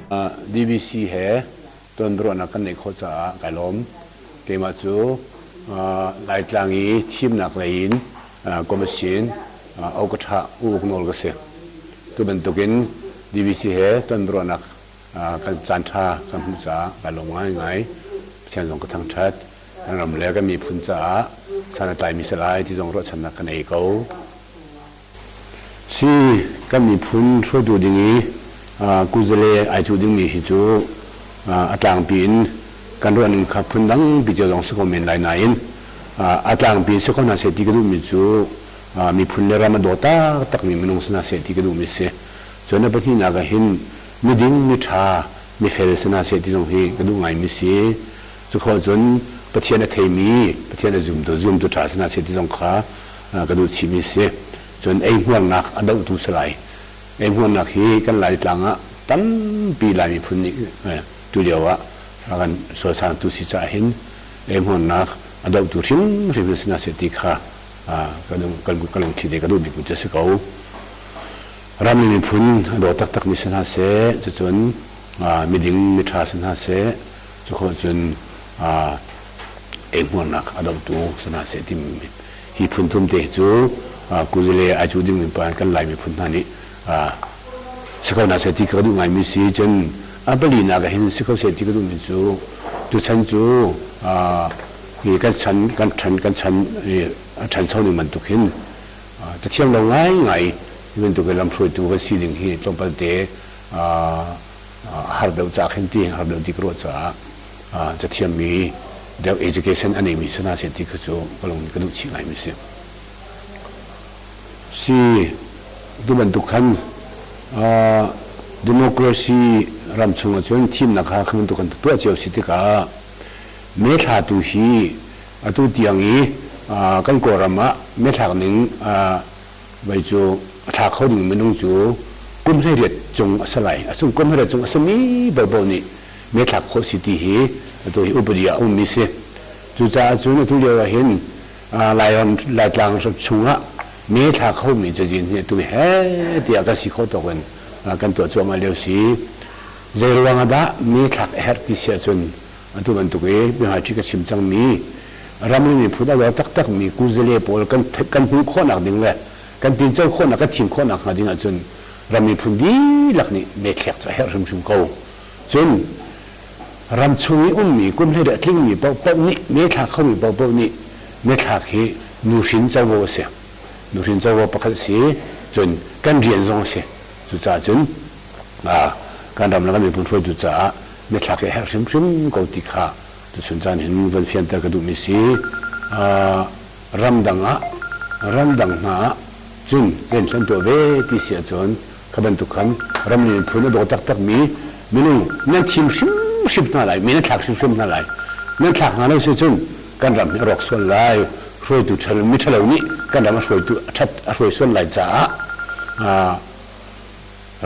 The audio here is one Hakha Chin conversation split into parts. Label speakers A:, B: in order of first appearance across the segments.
A: DBC he tonbiaruahnak kan neih khawh caah kai lawm. Keimah cu Laitlang i thimnak lei in commission Okatha U Uk Nawl ka si. Tu bantukin DBC he tonbiaruahnak kan caan ṭha kan hmuh caah kai lawm ngaingai. Pathian zong ka thangṭhat. Kan ram le kan miphun caah san a tlaimi si lai ti zong ruahchannak ka nei ko. Si, kan miphun hruaitu ding i kuzale ai cuh dingmi hi cu a tlangpi in kan ruahning kha phundang pi cio zong si ko men lai nain a tlangpi in si ko hna seh ti ka duhmi cu miphun le ram a daw taktakmi minung si hna seh ti ka duhmi si. Cun a pahnihnak ah hin miding, miṭha, mifel si hna seh ti zong hi ka duh ngaimi si. Cukhawh cun Pathian a theimi, Pathian a zumtu, zumtu ṭha si hna seh ti zong kha ka duh chihmi si. Cun eihmuarnak a dohtu si lai. Eihmuarnak hi kan Laitlang ah tampi Lai miphun nih tulio ah kan sualsangtu si caah hin eihmuarnak a dohtu hrimhrim hin si hna seh ti kha ka lungthli te ka duh bikmi cu a si ko. Ram le miphun a daw taktakmi si hna seh, cucun miding miṭha si hna seh, cukhawh cun eihmuarnak a dohtu si hna seh timi Hi phun thum te hi cu kuzale ai cuh dingmi pa kan Lai miphun hna nih si kho hna seh ti ka duh ngaimi si. Cun a palinak ah hin si kho seh ti ka duhmi cu tuchan cu hi kan chan kan ṭhan kan chan a ṭhancho ning bantuk hin cathiam lo ngaingai hi bantuk in lamhruaitu kan si ding hi tlawmpal te har deuh caah khin ti har deuh ti ka ruah caah cathiammi deuh education a neimi si hna seh ti kha cu ka lung nih ka duh chih ngaimi si. Si tu bantuk khan democracy ram chung ahcun thimnak kha kha bantuk kan tuah cio si tikah me thlatu hi atu tiang i kan Kawlram ah me thlak ning vei cu a thla kho ding minung cu kum 18 cung a si lai. A cung kum 18 cung a simi paohpaoh nih me thlak khawh si ti hi atu hi upadi ah a ummi si. Cucaah cun atu lio ah hin Lairam Laitlang chungah me thla khomi cazin hi atu he tiah kan si khawh tawk in kan tuah cuahmah lio si. Zei ruang ah dah me thlak a herh ti si ahcun atu bantuk i biahmalṭi ka chim cangmi ram le miphun a daw taktakmi kuzale pawl kan kan hmuh khawhnak ding le kan tinco khawhnak kan thim khawhnak hnga ding ahcun ram miphun dihlak nih methlek cu a herh hrimhrim ko. Cun ram chung i ummi kum hlei a tlingmi paohpaoh nih methlak khomi paohpaoh nih methlak hi nuhrin covo a si. Nuhrin covo pakhat a si. Cun kan rian zong a si. Cucaah cun kan ram le kan miphun hruaitu caah mithlak hi a herh hrimhrim ko ti kha tuchun caan hin van fianter ka duhmi si. Ramdang ah ramdang hna ah cun rian hlan tuah ve ti si ahcun kha bantuk khan ram le miphun a daw taktakmi minung nan thim hrimhrim hna lai, mi nan thlak hrimhrim hna lai. Nan thlak hna lo si cun kan ram hi a rawk sual lai. Hruaitu ṭhalo miṭhalo nih kan ram a hruaitu a ṭhat a hruai sual lai caah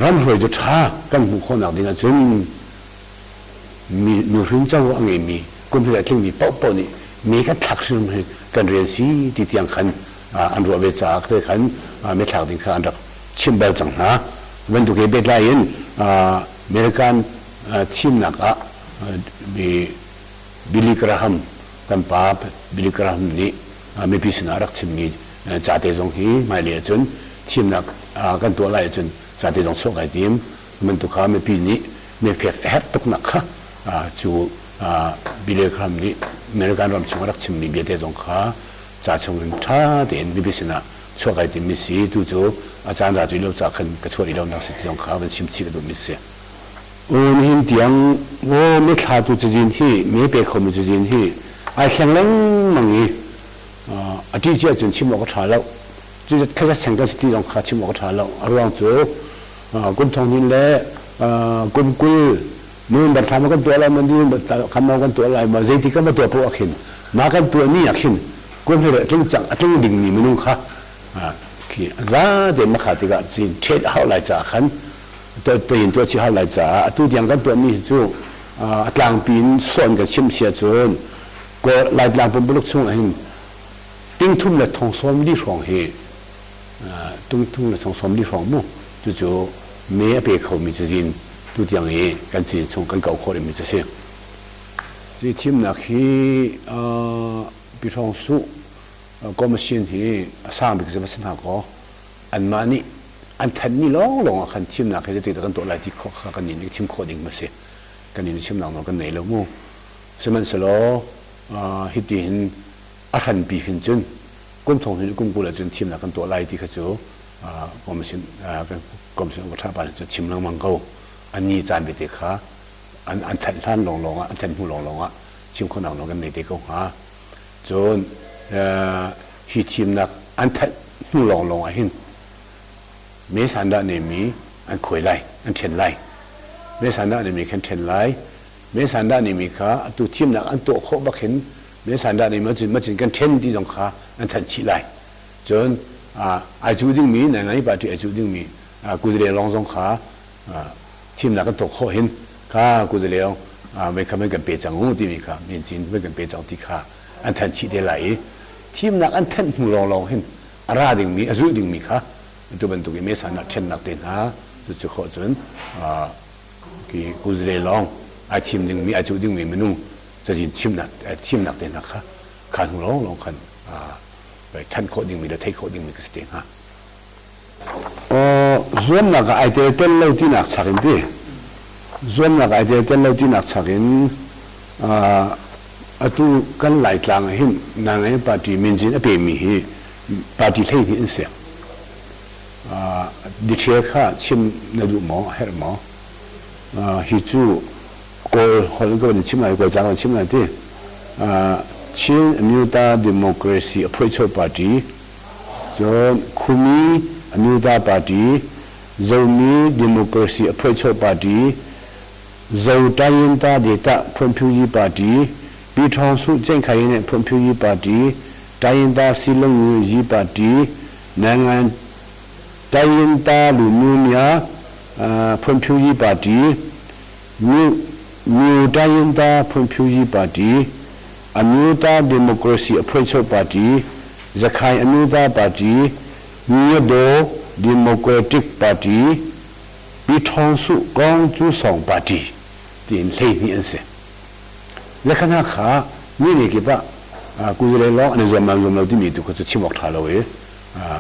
A: ram hruaitu ṭha kan hmuh khawhnak ding ahcun mi nuhrin covo a ngeimi kum hlei a tlingmi paohpaoh nih mi kan thlak hrim hi kan rian si ti tiang khan an ruah ve caah te khan mi thlak ding kha an rak chimh bal cang hna. Bantuk he pehtlai in American thimnak ah Billy Graham kan pa Billy Graham nih mipi sinah a rak chimmi ca te zong hi hmailei ahcun thimnak kan tuah lai ahcun ca te zong chuah kai tim. Bantuk kha mipi nih mephek a herh tuknak kha cu Billy Graham nih American ram chung a rak chimmi bia te zong kha ca chung in ṭha tein mipi sinah chuah kai timmi si. Tu cu a caan ra rih lo ca khan ka chuah rih lonak si ti zong kha van chim chih ka duhmi si. Aw nihin tiang aw mithlatu cazin hi me pe khomi cazin hi ai thleng lengmang i a ṭih cia cun chim awk a ṭha lo. Cu kha seng kan si ti zong kha chim awk a ṭha lo. A ruang cu kum thong hnin le kum 20 November thla ma kan tuah lai ma November kha ma kan tuah lai ma zeiti kan va tuah poah khin ma kan tuah ni ah khin kum he a tling cang a tling dingmi minung kha khi za te ma kha tikah cin ṭhet a hau lai caah khan tein tuah chih hau lai caah atu tiang kan tuahmi hi cu a tlangpi in sawn kan chim si ahcun Laitlang pumpuluk chung ah hin ting thum le thong sawm li hrawng hi tung thum le thong sawm li hrawng mu cucu me a pe khomi cazin. Tutiang i kan cin chung kan kau khawh rihmi cu a si. Hi thimnak hi Pi Hrawng Suh commission hi a sang bik cu va si hna kaw anmah nih an thanhmi lawnglawng ah khan thimnak hi zeitik dah kan tuah lai ti khawh kha kan nih chim khawh ding a si. Kan nih chimnak nawl kan nei lo mu. Sihmanhsehlaw hiti hin a hranpi khin cun kum thong hin kum 20 ahcun thimnak kan tuah lai ti kha cu commission commission ka ṭha pa nih cun chim lengmang ko. An ni caan bete kha an an thanh hlan lawnglawng ah an thanh hnu lawnglawng ah chim khawhnak nawl kan nei te ko hnga. Cun hi thimnak an thanh hnu lawnglawng ah hin me sandah neimi an khuai lai, an ṭhen lai. Me sandah neimi kha an ṭhen lai. Me sandah neimi kha atu thimnak an tuah khawh bak hin me sandah neimi macin macin kan ṭhen ti zong kha an thanh chih lai. Cun ai cuh dingmi naingai party ai cuh dingmi kuzale lawng zong kha thimnak kan tuah khawh hin kha kuzale mei kha kan pe cang u timi kha mincin kan pe cang ti kha an thanh chih te lai i thimnak an thanh hnu lawnglawng hin a ra dingmi a zulh dingmi kha atu bantuk i mesan ah ṭhennak te hna cucu khawh cun ki kuzale lawng ai thim dingmi ai cuh dingmi minung cazin chimnak thimnak te hna kha kha hnu lawnglawng khan thanh khawh dingmi le theih khawh dingmi ka si te hnga. Zuamnak ah ai tel tel lo tinak chak in ti. Zuamnak ai tel tel lo tinak chak in atu kan Laitlang ah hin Nangai party minzin a pemi hi party 12 an si. Detail kha chim na duh maw, herh maw? Hi cu Kawl holh in ka van chim lai, Kawl ca ka van chim lai ti. Chin Amyota Democracy Aphuaicho Party, cun Khumi Amyota Party, Zomi Democracy Aphuaicho Party, Zo Tayinta Deta Phuanphyuyi Party, Pi Thawng Su Cengkhayin Phuanphyuyi Party, Tayinta Silung Yi Party, Nangan Tayinta Lumumya Phuanphyuyi Party, Myo Tayinta Phuanphyuyi Party, Amyota Democracy Aphuaicho Party, Zakhai Amyota Party, Myadaw Democratic Party, Pi Thawng Suh Kong Cu Sawng Party tiin 12 an si. Lekha kha mi ne kip ah kuzale lawng an i zuam zuam lo timi tu kha cu chim awk ṭha lo i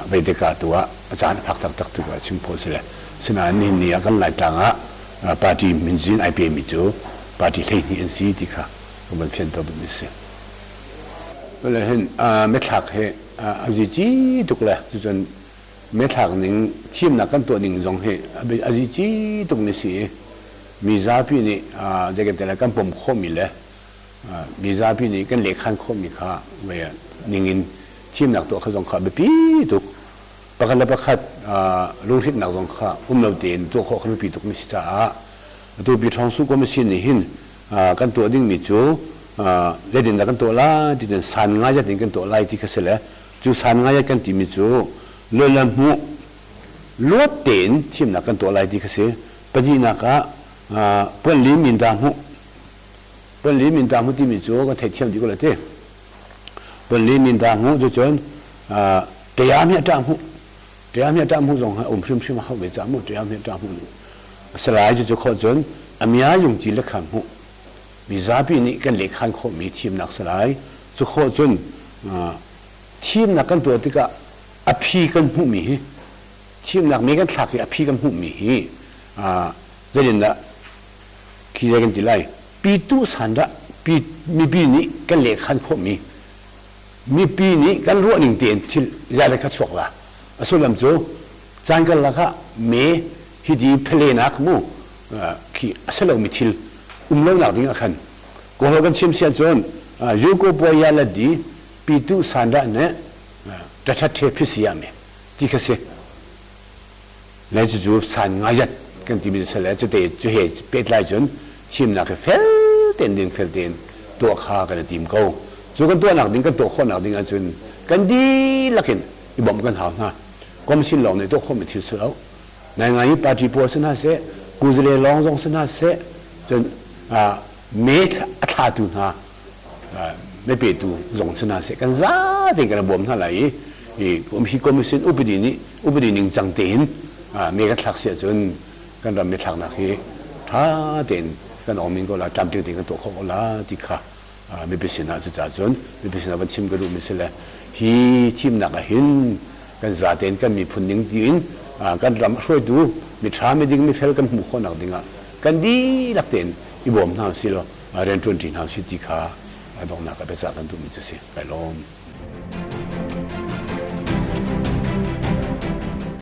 A: veiteka tu ah a caan a phak taktak tu ah chim khawh si le sinain nihin ni ah kan Laitlang ah party minzin ai pemi cu party 12 an si ti kha ka van fianter duhmi si. Le hin methlak hi a zici tuk le cucun methlak ning thimnak kan tuah ning zong hi a zici tuk mi si i mi zapi nih zeikan le kan pom khawhmi le mi zapi nih kan lehkhan khawhmi kha ningin thimnak tuah kha zong kha biapi tuk pakhat le pakhat lunghrinhnak zong kha um lo tein tuah khawh kha biapi tuk mi si caah atu Pi Thawng Su Commission nih hin kan tuah dingmi cu zeitindah kan tuah lai ti cun san ngai zat in kan tuah lai ti kha si le cu san ngai zat kan timi cu luan le hmuh luat tein thimnak kan tuah lai ti kha si. Pahnihnak ah puanli minta hmuh puanli minta hmuh timi cu kan theihthiam dih ko lai ti. Puanli minta hmuh cu cun ṭiam hi a ṭah hmuh ṭiam hi a ṭah hmuh zong a um hrimhrim a hauh ve caah mu ṭiam hi a ṭah hmuh a si lai cucu khawh cun a mia yungci lekha hmuh mizapi nih kan lehkhan khawhmi thimnak si lai cu khawh cun thimnak kan tuah tikah a phi kan hmuhmi hi thimnak me kan thlak i a phi kan hmuhmi hi zeitindah khi zei kan ti lai pitu sandah pi mipi nih kan lehkhan khawhmi mipi nih kan ruah ning tein thil zeile kha chuak la a sullam cu caan karlak ah me hiti phelenak mu khi a si lomi thil um lonak ding ah khan kawlho kan chim sian cun yuko puaya la di pitu sandah ne ṭaṭhat ṭhe phisi ah me ti kha si Le cucu san ngaiat kan timi cu si le cute cu he pehtlai cun thimnak hi fel tein dingfel tein tuah kha kan i tim ko. Cu kan tuahnak ding kan tuah khawhnak ding ahcun kan dihlak in i bawmh kan hau hna. Commission lawng nih tuah khawhmi thil si lo. Ngaingai hi party pawl si hna seh, kuzale lawng zong si hna seh, cun me a thlatu hna mepetu zong si hna seh kan zate kan i bawm hna lai i hi commission upadi nih upadi ningcang tein me kan thlak si ahcun kan ram me thlaknak hi ṭha. ṭha tein kan awngmin ko la, tlamtling tein kan tuah khawh ko la ti kha mipi sinah cucaah cun mipi sinah van chim ka duhmi si le hi thimnak ah hin kan zatein kan miphun ning tiin kan ram hruaitu miṭha miding mifel kan hmuh khawhnak dingah kan dihlak tein i bawm hna usih law rianṭuanṭi hna usih ti kha donghnak ah biacah kan duhmi cu si. Kai lawm.